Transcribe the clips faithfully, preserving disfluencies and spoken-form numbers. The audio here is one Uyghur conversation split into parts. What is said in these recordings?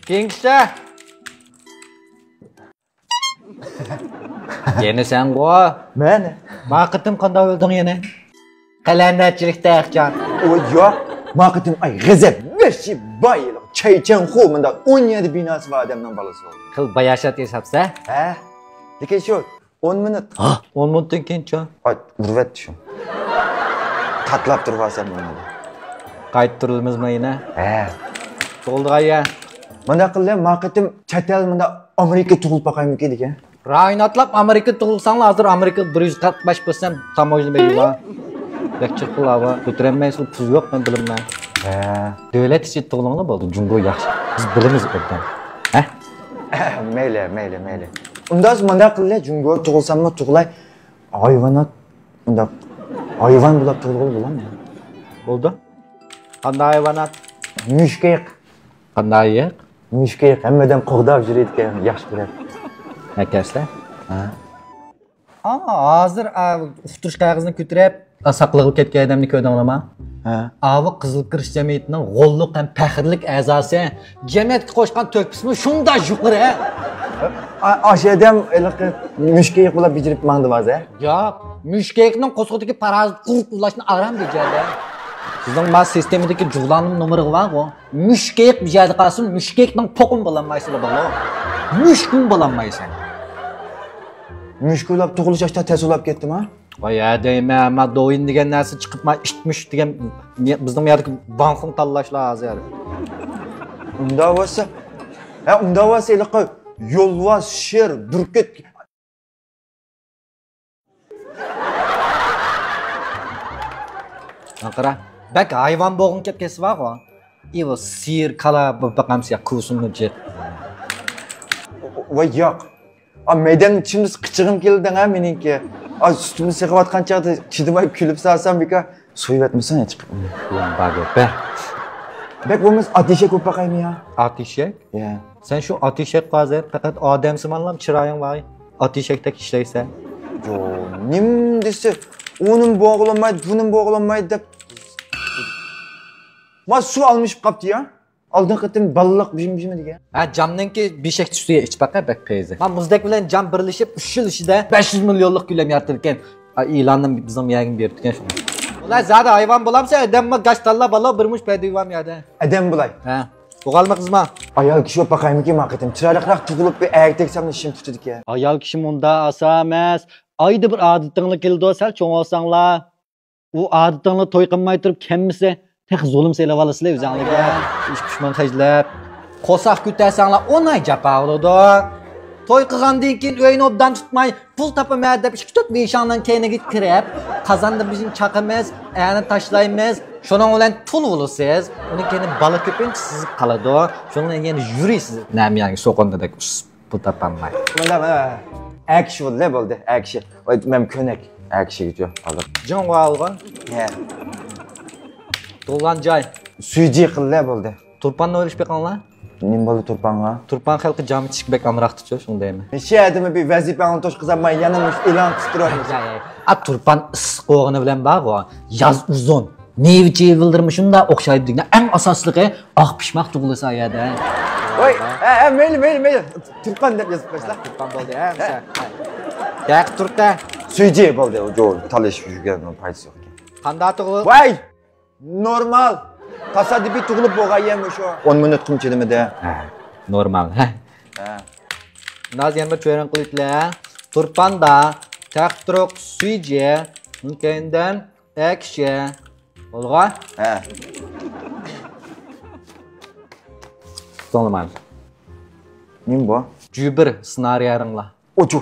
كېيىنكىسى. يەنە سەنغۇ؟ مەن. ما قېتىم قانداق ئۆلدۈڭ يەنە؟ قەلەندەرچىلىكتە ئەخچان. ئۇ ياق. ما قېتىم ئاي غەزەپ، ۋەھشىي باي، چەيچەنخۇ مۇنداق ئون يەتتە بىناسى بار ئادەمنىڭ بالىسى بولدى. خېلى باياشات ياساپسەن. ھە. لېكىن شۇ ئون مىنۇت. ھا؟ ئون مىنۇتتىن كېيىنچۇ؟ ئاي، ئۇرۇۋەتتى شۇ. تاتلاپ تۇرۇۋالسام بولمىدى. قايتۇرۇلىمىزمۇ يەنە؟ ھە. تۇغۇلدىغان يەر. مۇنداق قىلدى، ما قېتىم چەت ئەل مۇنداق ئامېرىكا تۇغۇلۇپ باقايمىكىن دېگەن. رايونى ئاتلاپ ئامېرىكا تۇغۇلساڭلار، ھازىر ئامېرىكا بىر يۈز قىرىق بەش پىرسەنت تاموژنا بېجى بار. بەك چىرقىل ھاۋا، كۆتۈرەلمەيسىز، پۇل يوق، مەن بىلىمەن. ھە. دۆلەت ئىچىدە تۇغۇلۇڭلار بولدى، جۇڭگو ياخشى. بىز بىلىمىز ئوبدان. ھە؟ مەيلى، مەيلى، مەيلى. ئۇنداق، مۇنداق قىللى، جۇڭگو تۇغۇلساممۇ تۇغۇلاي. ھايۋانات، ئۇنداق ھايۋان بولاپ تۇغۇلغىلى بولامدۇ؟ بولدى. قانداق ھايۋانات؟ مۈشۈكېيىق. قانداق ئېيىق؟ مۈشۈكېيىق، ھەممە ئادەم قوغداپ يۈرىدىكەن، ياخشى كۆرەپ. ئەكەلسە؟ ھە. ئا، ھازىر، ئا، ئۇقتۇرۇش قەغىزىنى كۆتۈرۈپ، ئا، ساقلىقىغا كەتكەن ئادەمنى كۆردۈڭلارمۇ؟ ھە. ئاۋۇ قىزىل كىرىش جەمئىيىتىنىڭ غوللۇق ھەم پەخىرلىك ئەزاسى. جەمئىيەتكە قوشقان تۆھپىسىمۇ شۇنداق يۇقىرى. ئا-، ئاشۇ ئادەم ھېلىقى مۈشۈكېيىق بولاپ بېجىرىپ ماڭدىمۇ ھازىر؟ ياق، مۈشۈكېيىقنىڭ قورسىقىدىكى پارازىت قۇرۇق ئۇۋىلاشنى ئاران بېجەردى. سىزنىڭ ما سىستېمىدىكى جۇغلاننىڭ نومۇرىغا بارغۇ. مۈشۈكېيىق بۇ يەردە قالسۇن، مۈشۈكېيىقنىڭ پوقىمۇ بولالمايسىلەر بالىلار. مۈشۈكمۇ بولالمايسەن. مۈشۈك بولاپ تۇغۇلۇش ئاشتا تەس بولاپ كەتتىما؟ ۋاي ھە دەيمەن، ما دوۋىن دېگەن نەرسە چىقىپ، ما ئىت مۈشۈك دېگەن، بىزنىڭ يەردىكى بانخۇڭ تاللاشلار ھازىر. ئۇنداق بولسا، ھە، ئۇنداق بولسا ھېلىقى يولۋاس، شىر، بۈركۈت. قارا، بەك ھايۋان بولغۇڭ كەپ كەتسە بارغۇ. ئىۋۇ سىيىر، كالا بولۇپ باقامسىز يا، كوسۇمنى جىق. ۋاي ياق. ئا، مەيدەن چىمىس قىچىغىم كېلدىڭ ھە مېنىڭكى. ئا، سۈتۈمنى سېغىۋاتقان چاغدا چىدىماي كۈلۈپ سالسام بىكار. سويۇۋەتمىسەڭ يا چىقىپ. بار گەپ. بەك بولمىسا ئات ئېشەك بولۇپ باقايمۇ يا؟ ئات ئېشەك؟ يا. سەن شۇ ئات ئېشەك ھازىر پەقەت ئادەمسىمانلا چىرايىڭ بار. ئات ئېشەكتەك ئىشلەيسەن. يو، نېمە دېسە، ئۇنىمۇ بولغىلىمايدۇ، بۇنىمۇ بولغىلىمايدۇ دەپ. ما سۇ ئالمىشىپ قاپتۇ يا. ئالدىنقى قېتىم بالىلىق بىژىم بىژىمى دېگەن. ھە، جامنىڭكى بېشەك سۈتىگە ئىچ باقە، بەك پەيزى. ما مۇزدەك بىلەن جام بىرلىشىپ، ئۈچ يىل ئىچىدە بەش يۈز مىليونلۇق كۆلەم يارىتىدىكەن. ئا، ئېلاننى بىزنىڭ يەرگە بېرىپتىكەن شۇڭا. ئۇلار زادى ھايۋان بولامسەن، ئادەممۇ گاچ تاللا بالا بىر مۇش پەيدىۋام يەردە. ئادەم بولاي. ھە. بولغانمۇ قىزما؟ ئايال كىشى بولۇپ باقايمىكىن ما قېتىم. چىرايلىقراق تۇغۇلۇپ بىر ئەركەك تەكسەملا ئىشىم پۈتىدىكەن. ئايال كىشى مۇندا ئاسا ئەمەس. ئايدا بىر ئادىتىڭلار كېلىدۇ، سەل چوڭ بولساڭلار. ئۇ ئادىتىڭلار توي قىلماي تۇرۇپ كەممىسە تېخى زۇلۇم سېلىۋالىسىلەر ئۆزەڭلارگە. ئىش پۇشمان خەجلەپ. قورساق كۆتەرسەڭلار ئون ئاي جاپا بولىدۇ. توي قىلغاندىن كېيىن ئۆينى ئوبدان تۇتماي، پۇل تاپىمەن دەپ ئىككى تۆت بېشىڭنىڭ كەينىگە كىرىپ، قازاندا بىزنى چاقىمىز، ئەنە تاشلايمىز. شۇنىڭ بىلەن تۇل بولىسىز. ئۇنىڭ كېيىن بالا كۆپىنچە سىزىپ قالىدۇ. شۇنىڭ بىلەن يەنە يۈرىسىز نەمىيانگە سوقۇندىدەك. پۇل تاپالماي. مۇنداق، ئە، ئەر كىشى بولدى، بولدى، ئەر كىشى. ۋاي، مەن كۆنەك ئەر كىشىگىچۇ، ھازىر. جىڭغۇا ئالغان. ھە. تۇغۇلغان جاي. سۈيجى قىلدى، بولدى. تۇرپاننى ئويلىشىپ بېقىڭلار. نېمە بولدى تۇرپانغا؟ تۇرپان خەلقى جام ئىچىشكە بەك ئامراقتىچۇ، شۇڭا دەيمەن. شۇ يەردىمۇ بىر ۋەزىپەڭنى توشقۇزالماي، يەنە مۇشۇ ئېلان قىستۇرۇۋاتىمىز. يا، يا، يا. ئا، تۇرپان ئىسسىق بولغىنى بىلەن بارغۇ، ياز ئۇزۇن. مېۋە-چېۋىلىرىمۇ شۇنداق ئوخشايدۇ دېگىنە، ئەڭ ئاساسلىقى ئاق پىشماق تۇغۇلسا يەردە. ۋاي، ھە، ھە، مەيلى، مەيلى، مەيلى. تۇرپان دەپ يېزىپ قويسىلا. تۇرپان بولدى، ھە، ھە. دەق تۇرۇپتە. سۈيجى بولدى، ئۇ جور تالىشىپ يۈرگەننىڭ پايدىسى يوق ئىكەن. قانداق تۇغۇل؟ ۋاي! نورمال. تاسادىپىي تۇغۇلۇپ بولغان يەر مۇشۇ. ئون مىنۇتقىمۇ چىدىمىدى. ھە، نورمال، ھە. ھە. ناز يەنە بىر چۆرەڭ قىلىۋېتىلە. تۇرپاندا، تەختىرۇق، سۈيجى، كەينىدىن ئەكشى. بولغا؟ ھە. توڭلىمايمىز. نېمە بۇ؟ جۈبىر سېنارىيەرىڭلار. ئوچۇ.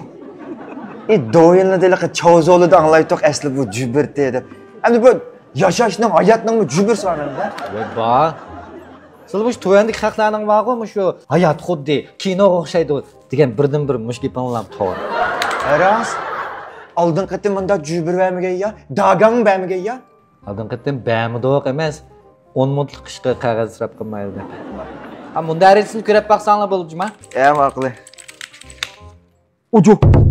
ئى، دوۋيىنلاردا ھېلىقى چاۋزولىدا ئاڭلايتتۇق ئەسلى بۇ جۈبىرتى دەپ. ئەمدى بۇ ياشاشنىڭ، ھاياتنىڭمۇ جۈبىرسى بار ئەمدى. ۋاي بار. سىلە مۇشۇ تۆۋەندىكى خەقلەرنىڭ بارغۇ، مۇشۇ ھايات خۇددى كىنوغا ئوخشايدۇ دېگەن بىردىنبىر مۇشۇ گېپىڭلارمۇ توغرا. راست. ئالدىنقى قېتىم مۇنداق جۈبىر بەرمىگەن يا، داگاڭ بەرمىگەن يا. ئالدىنقى قېتىم بەرمىدۇق ئەمەس، ئون مىنۇتلۇق ئىشقا قەغەز ئىسراپ قىلمايلى دەپ. ھا، مۇنداق رەسىمنى كۆرۈپ باقساڭلار بولىدۇ جۇما. ئە، ماقۇل. ئوجۇ.